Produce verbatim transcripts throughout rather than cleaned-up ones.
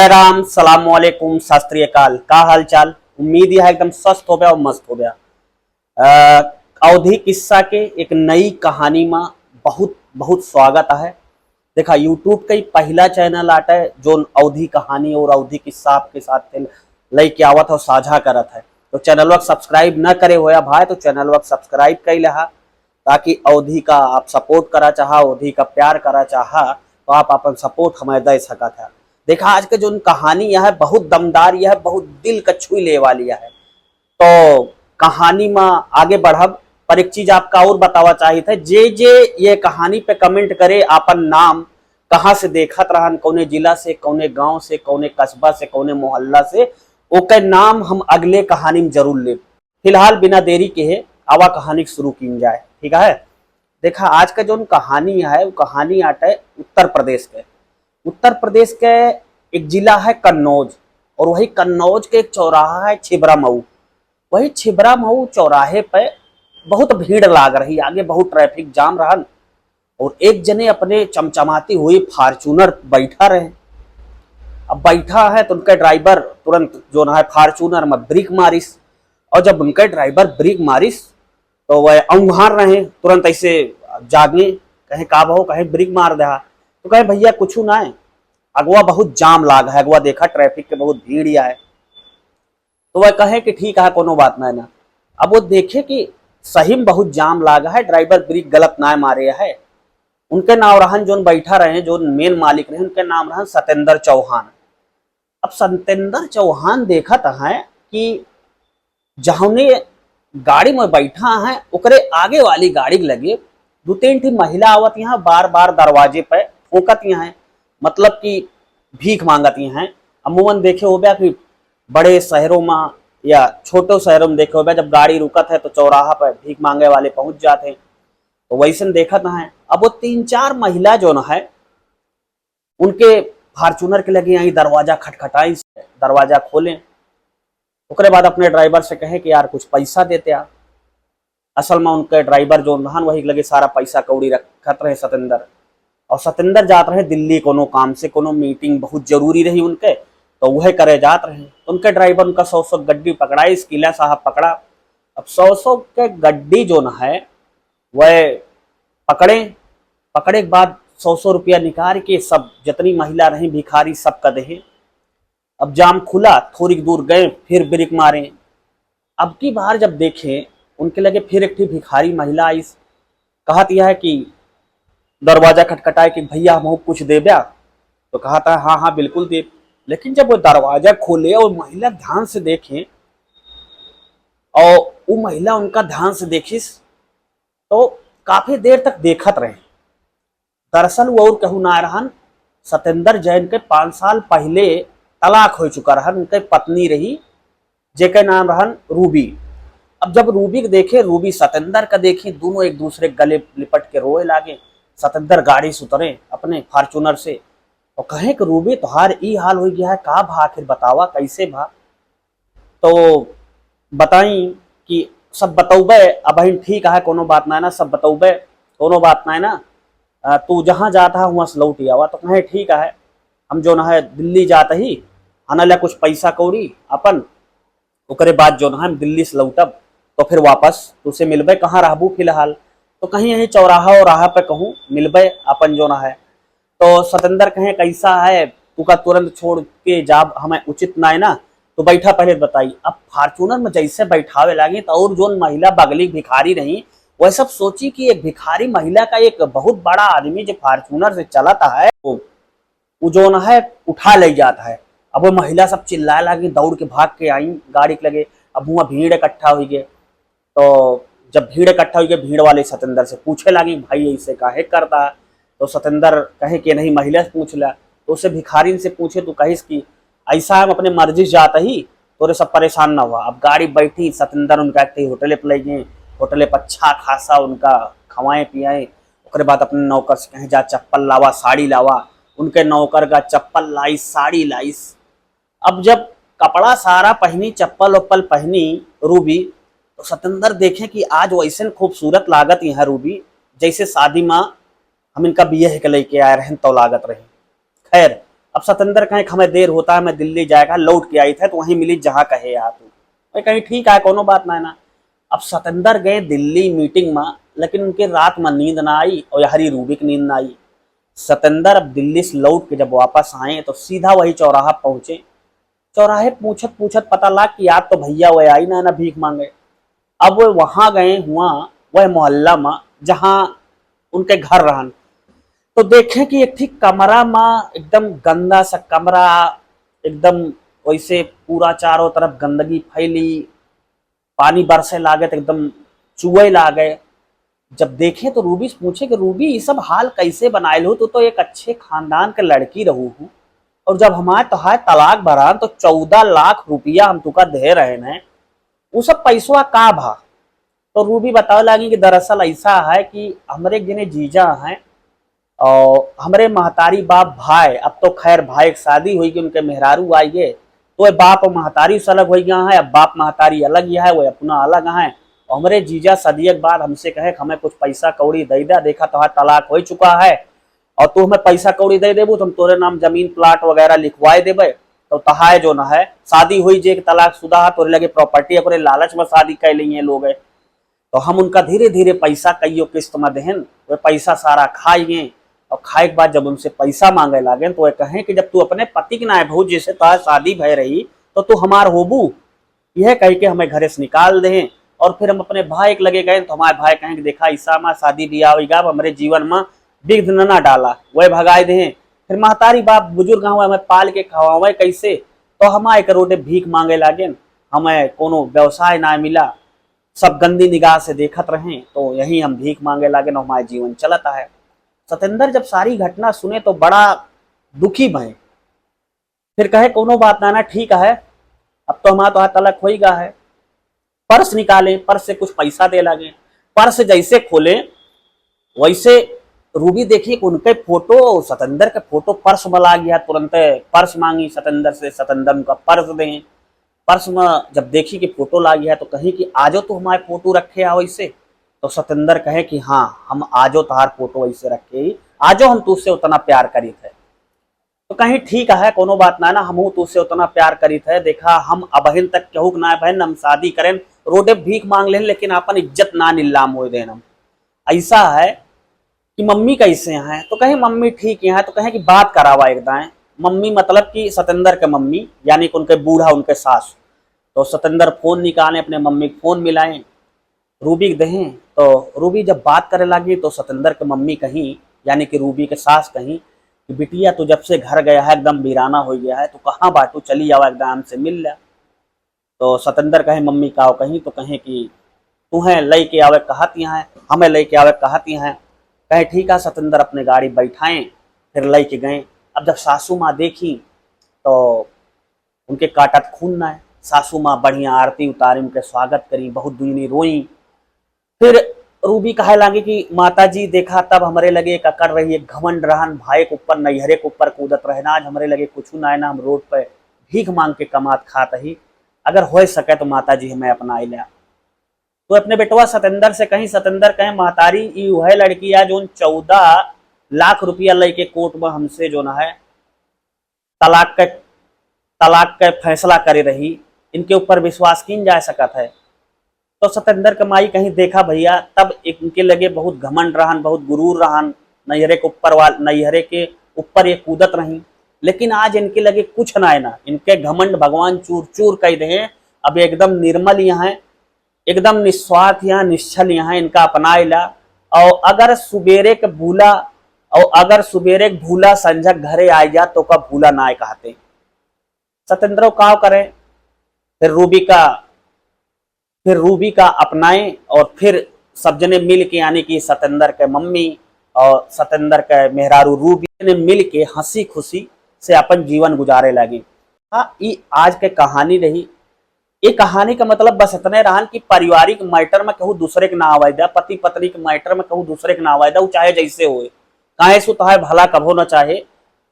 जय राम, सलाम वालेकुम, सत श्री अकाल। का हाल चाल? उम्मीद यह एकदम स्वस्थ हो गया और मस्त हो गया। अ, अवधी किस्सा के एक नई कहानी मा बहुत, बहुत स्वागत है। देखा, YouTube का ही पहला channel आटे जोन अवधी कहानी और अवधी किस्सा आपके साथ के लइके आवत है और साझा करत है। तो channel वा subscribe न करे होया भाई, तो channel वा subscribe कर लेहा, ताकि अवधी का आप support करा चाहा, अवधी का प्यार करा चाहा, तो आप अपन support हमें दे सकत है। देखा, आज के जोन कहानी यह है, बहुत दमदार यह है, बहुत दिल का छुई ले वाली है। तो कहानी में आगे बढ़ब, पर एक चीज आपका और बतावा चाहित है, जे जे ये कहानी पे comment करे, आपन नाम, कहाँ से देखत रहन, कौने जिला से, कौने गांव से, कौने कस्बा से, कौने मोहल्ला से, ओके नाम हम अगले कहानी में जरूर लेब। फिलहाल बिना देरी के है, आवा कहानी के शुरू कीन जाए, ठीक है? देखा, आज का जोन कहानी है, वो कहानी आटे उत्तर प्रदेश के। उत्तर प्रदेश के एक जिला है कन्नौज, और वही कन्नौज के एक चौराहा है छिबरा मऊ। वही छिबरा मऊ चौराहे पे बहुत भीड़ लाग रही, आगे बहुत traffic jam रहन, और एक जने अपने चमचमाती हुई Fortuner बैठा रहे। अब बैठा है तो उनके driver तुरंत जोन है Fortuner में brake मारिस, और जब उनके driver brake मारिस तो वह औंघार रहे, तुरंत ऐसे जागे, कहे, "का बहो?" कहे, "Brake मार दे हा।" तो कहे, "भैया, कुछ ना है, अगवा बहुत jam लाग है, अगवा देखा, traffic के बहुत भीड़ या है।" तो वह कहे कि ठीक है, कोनो बात ना है ना। अब वो देखे कि सही में बहुत jam लाग है, driver brake गलत ना मारे है। उनके नाम रहन, जोन बैठा रहे, जोन main मालिक रहे, उनके नाम रहन सतेंद्र चौहान। अब सतेंद्र चौहान देखत हैं कि जौने गाड़ी में बैठा है, ओकरे आगे वाली गाड़ी के लगे दो तीन ठी महिला आवत यहाँ, बार बार दरवाजे पे ठोकत यहाँ है, मतलब कि भीख मांगत यहाँ है। अमूमन देखे होबे कि बड़े शहरों में या छोटो शहरों में देखे होबे, जब गाड़ी रुकत है तो चौराहा पे भीख मांगे वाले पहुंच जाते हैं। तो वैसन देखत हैं, अब वो तीन चार महिला जोन है उनके Fortuner के लगे आई, दरवाजा खटखटाई, दरवाजा खोलें, ओकरे बाद अपने driver से कहें कि यार कुछ पैसा देते आ। असल में उनके driver जोन रहन वही के लगे सारा पैसा कौड़ी रखत रहे सतेंद्र, और सतेंद्र जात रहे दिल्ली कोनो काम से, कोनो meeting बहुत जरूरी रही उनके, तो वह करे जात रहे। तो उनके driver उनका सौ सौ गड्डी पकड़ाई, किला साहब पकड़ा। अब सौ सौ के गड्डी जोन है वह पकड़े, पकड़े के बाद सौ सौ रुपया निकाल के सब जितनी महिला रही भिखारी सबका देहे। अब jam खुला, थोड़ी दूर गए, फिर brake मारे। अब की बार जब देखे, उनके लगे फिर एक ठी भिखारी महिला आई, कहत यह है कि दरवाजा खटखटाए कि भैया हमहू कुछ देब्या, तो कहत है हाँ हाँ बिल्कुल देब। लेकिन जब वो दरवाजा खोले और महिला ध्यान से देखे और वो महिला उनका ध्यान से देखिस तो काफी देर तक देखत रहे। दरअसल वो और केहू ना रहन, सतेंद्र जैन के पाँच साल पहले तलाक हो चुका रहन, उनके पत्नी रही, जेके नाम रहन रूबी। अब जब रूबी के देखे, रूबी सतेंद्र का देखी, दोनों एक दूसरे के गले लिपट के रोए लागे। सतेंद्र गाड़ी से उतरे अपने Fortuner से और कहे कि रूबी, तोहार ई हाल हो गया है, का भा, आखिर बतावा कैसे भा? तो बताई कि सब बतौबे, अबहिन ठीक है, कोनो बात ना है ना, सब बतौबे, कोनो बात ना है ना। अ, तू जहाँ जात है वहाँ से लौट आवा। तो कहे ठीक है, हम जोन है दिल्ली जात ही, आना ले कुछ पैसा कौड़ी अपन, ओकरे बाद जोन है हम दिल्ली से लौटब तो फिर वापस तुसे मिलबे। कहाँ रहबू फिलहाल? तो कहीं यही चौराहा और राह पे कहूँ मिलबे अपन जोन है। तो सतेंद्र कहे कैसा है, तू का तुरंत छोड़ के जाब हमें उचित ना है ना, तो बैठा पहले बताई। अब Fortuner में जैसे बैठावे लागी तो और जोन महिला बगली भिखारी रही वह सब सोची कि एक भिखारी महिला का एक बहुत बड़ा आदमी जो Fortuner से चलत है वो, वो जोन है उठा ले जात है। अब वो महिला सब चिल्लाए लागी, दौड़ के भाग के आई गाड़ी के लगे। अब हुआ भीड़ इकट्ठा हुई गए। तो जब भीड़ इकट्ठा हुई गई, भीड़ वाले सतेंद्र से पूछे लागी, भाई ऐसे काहे करता है? तो सतेंद्र कहे कि नहीं, महिला से पूछ ला। तो उसे भिखारिन से पूछे तो कहिस कि ऐसा हम अपने मर्जी से जात ही, तोरे सब परेशान ना हुआ। अब गाड़ी बैठी, सतेंद्र उनका एक ठे होटले पर ले गए, होटले पर अच्छा खासा उनका खवाए पियाए। ओकरे बाद अपने नौकर से कहे जा चप्पल लावा, साड़ी लावा, उनके नौकर का चप्पल लाइस, साड़ी लाइस। अब जब कपड़ा सारा पहनी, चप्पल उप्पल पहनी रूबी, तो सतेंद्र देखे कि आज वैसन खूबसूरत लागत यहाँ रूबी, जैसे शादी में हम इनका बियाह के लेके आए रहन तो लागत रही। खैर, अब सतेंद्र कहे कि हमें देर होता है, मैं दिल्ली जाएगा, लौट के आई थे तो वहीं मिली जहाँ कहे आ तू। मैं कहीं ठीक है, कोनो बात ना है ना। अब सतेंद्र गए दिल्ली मीटिंग में, लेकिन उनके रात में नींद ना आई और यहरी रूबी की नींद ना आई। सतेंद्र अब दिल्ली से लौट के जब वापस आए तो सीधा वही चौराहा पहुंचे। चौराहे पूछत पूछत पता लाग कि यार तो भैया वह आई ना, ना भीख मांगे। अब वह वहां गए हुआ, वह मोहल्ला में जहां उनके घर रहन, तो देखे कि एक ठीक कमरा में एकदम गंदा सा कमरा, एकदम वैसे पूरा चारों तरफ गंदगी फैली, पानी बरसे लागे तो एकदम चुए लागे। जब देखे तो रूबी से पूछे कि रूबी, ये सब हाल कैसे बनायल हो? तू तो एक अच्छे खानदान के लड़की रहू हूँ, और जब हमारे तोहार तलाक भरान तो चौदह लाख रुपया हम तुका दे रहे हैं, वो सब पैसवा का भा? तो रूबी बतावे लागी कि दरअसल ऐसा है कि हमरे जिने जीजा हैं और हमरे महतारी बाप भाई, अब तो खैर भाई एक शादी हुई कि उनके मेहरारू आई गए, तो ये बाप और महतारी से अलग हो गया है, अब बाप महतारी अलग ही है, वो अपना अलग हैं। और हमरे जीजा सदियक बाद हमसे कहे कि हमें कुछ पैसा कौड़ी दे दे, देखा तोहार तलाक हो चुका है और तू हमें पैसा कौड़ी दे देबू तो हम तोरे नाम जमीन प्लाट वगैरह लिखवाए देबे। तो तहाय जो न है शादी हुई जे एक तलाकशुदा है, तोरे लगे प्रॉपर्टी, ओकरे लालच में शादी कर ली है लोग है। तो हम उनका धीरे धीरे पैसा कईयो किस्त में देहन, वे पैसा सारा खाइए और खाए के बाद जब उनसे पैसा मांगे लागे तो वे कहें कि जब तू अपने पति के नाय भौज जैसे तोहार शादी भय रही तो तू हमार होबू। यह कह के हमें घरे से निकाल दें और फिर हम अपने भाई के लगे गए तो हमारे भाई कहें कि देखा, ऐसा हमार शादी ब्याह होइगा, अब हमरे जीवन में विघ्न न ना डाला, वह भगाए दें। फिर महतारी बाप बुजुर्ग हुआ, हमें पाल के खवावे कैसे? तो हम एक रोडे भीख मांगे लागेन, हमें कोनो व्यवसाय ना मिला, सब गंदी निगाह से देखत रहें, तो यही हम भीख मांगे लागेन और हमारा जीवन चलत है। सतेंद्र जब सारी घटना सुने तो बड़ा दुखी भए। फिर कहे, कोनो बात ना ना, ठीक है, अब तो हमारा तो तलक हो ही गा है। पर्स निकाले, पर्स से कुछ पैसा दे लागे। पर्स जैसे खोले, वैसे रूबी देखी कि उनके फोटो, सतेंद्र के फोटो पर्स में लाग गया। तुरंत पर्स मांगी सतेंद्र से, सतेंद्र उनका पर्स दें। पर्स में जब देखी कि फोटो लाग गया तो कही कि आजो तू हमारे फोटो रखे आ वैसे। तो सतेंद्र कहे कि हाँ, हम आजो तोहार फोटो वैसे रखे ही, आजो हम तुझसे उतना प्यार करीत है। तो कहीं ठीक है, कोनो बात ना ना, हमहू तुझसे उतना प्यार करीत है। देखा, हम अबहिन तक केहू के ना बहन, हम शादी करेन, रोडे भीख मांग लेन, लेकिन आपन इज्जत ना नीलाम होए देन हम। ऐसा है कि मम्मी कैसे हैं? तो कहें मम्मी ठीक हैं। तो कहें कि बात करावा एक दाएं। मम्मी मतलब कि सतेंद्र के मम्मी, यानी कि उनके बूढ़ा, उनके सास। तो सतेंद्र फोन निकाले, अपने मम्मी के फोन मिलाए, रूबी के देहें। तो रूबी जब बात करे लागी तो सतेंद्र के मम्मी कहीं, यानी कि रूबी के सास कहीं कि बिटिया, तू जब से घर गया है एकदम वीराना हो गया है, तू कहाँ बाटू, चली आवा एकदम हमसे मिल ले। तो सतेंद्र कहे मम्मी का कहीं, तो कहें कि तुहें लेके आवे कहत यहाँ है, हमें लेके आवे कहत यहाँ है। कहे ठीक है। सतेंद्र अपने गाड़ी बैठाएं, फिर लेके गए। अब जब सासू माँ देखी तो उनके काटत खून ना है। सासू माँ बढ़िया आरती उतारी, उनके स्वागत करी, बहुत दुइनी रोई। फिर रूबी कहे लागी कि माता जी देखा, तब हमरे लगे एक अकड़ रही, एक घमंड रहन, भाई के ऊपर, नैहरे के ऊपर कूदत रहना, आज हमरे लगे कुछ ना है ना, हम रोड पे भीख मांग के कमात खात ही। अगर हो सके तो माता जी हमें अपना लिया। तो अपने बेटवा सतेंद्र से कहीं, सतेंद्र कहे महतारी, ई वह लड़की है जो चौदह लाख रुपया लेके कोर्ट में हमसे जो ना है तलाक के, तलाक के फैसला करे रही, इनके ऊपर विश्वास कीन जा सकत है। तो सतेंद्र के माई कहीं देखा भैया, तब इनके लगे बहुत घमंड रहन, बहुत गुरूर रहन, नैहरे के ऊपर वाल-, नैहरे के ऊपर ये कूदत रही, लेकिन आज इनके लगे कुछ ना है ना, इनके घमंड भगवान चूर चूर कर दे। अब एकदम निर्मल यहाँ है, एकदम निस्वार्थ यहाँ, निश्छल यहाँ, इनका अपनाए ला। और अगर सुबेरे के भूला, और अगर सुबेरे के भूला संझक घरे आ जा तो का भूला ना कहते। सतेंद्र काव करे, फिर रूबी का, फिर रूबी का अपनाए और फिर सब जने मिल के, यानी कि सतेंद्र के मम्मी और सतेंद्र के मेहरारू रूबी ने मिल के हंसी खुशी से अपन जीवन गुजारे लगी। हाँ, ई आज के कहानी रही। ये कहानी का मतलब बस इतने रहन कि पारिवारिक मैटर में कहू दूसरे के ना आवे दा, पति पत्नी के मैटर में कहू दूसरे के ना आवे दा, वो चाहे जैसे होए, काहे सु तोहार भला कभो न चाहे।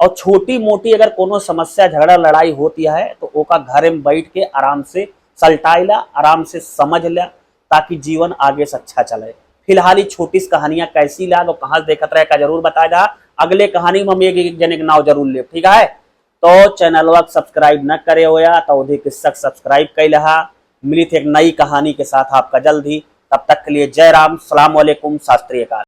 और छोटी मोटी अगर कोनो समस्या, झगड़ा, लड़ाई होती है तो ओका घर में बैठ के आराम से सलटाइला, आराम से समझ ला, ताकि जीवन आगे से अच्छा चले। फिलहाल ये छोटी सी कहानियां कैसी लाग और कहाँ से देखत रहे का जरूर बताए दा। अगले कहानी में हम एक, एक जने के नाव जरूर लेब, ठीक है? तो चैनलवा के subscribe न करे होया तो उधे के सक subscribe कइ लहा। मिलित एक नई कहानी के साथ आपका जल्द ही। तब तक के लिए जय राम, सलाम वालेकुम, शास्त्रीय काल।